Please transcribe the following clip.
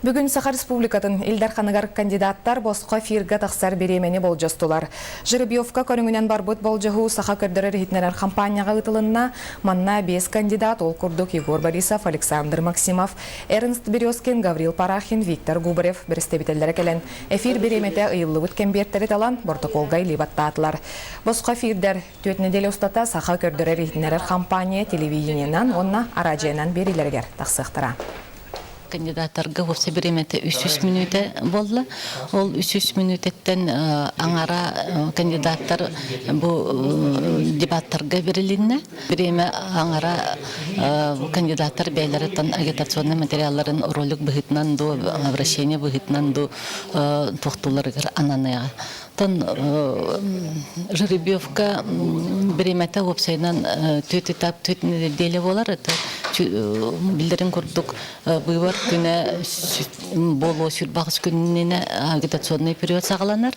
Бүгүн Саха Республикатын Ил Дарханыгар кандидаттар босхо эфиргэ тахсар бириэмэни болдьостулар. Жеребьевка көрүҥүнэн барбыт болдьоһуу саха көрдөрөр-иһитиннэрэр хампаанньаҕа ыытылынна. Манна биэс кандидат, ол курдук Егор Борисов, Александр Максимов, Эрнст Березкин, Гаврил Парахин, Виктор Губарев бэрэстэбиитэллэрэ кэлэн эфир бириэмэтэ ыйыллыбыт кэмбиэртэри талан боротокуолга илии баттаатылар. Босхо эфирдэр түөрт нэдиэлэ устата саха көрдөрөр-иһитиннэрэр хампаанньа телевидениенан уонна араадьыйанан биэриилэригэр тахсыахтара. Кандидаттарга уопсай бириэмэтэ 300 мүнүүтэ буолла. Ол 300 мүнүүтэттэн аҥара кандидаттар бу дебаттарга берилиннэ. Бириэмэ аҥара кандидаттар бэйэлэриттэн агитационнай материалларын ролик быһыытынан дуу, обращение быһыытынан дуу туохтууларыгар ананыаҕа. Оттон жеребьевка бириэмэтэ уопсайынан түөрт этап түөрт нэдиэлэ буолар. Это биллэрин курдук быыбар күнэ буолуо сүрбаҕыс күнүнэ агитационный период саҕаланар.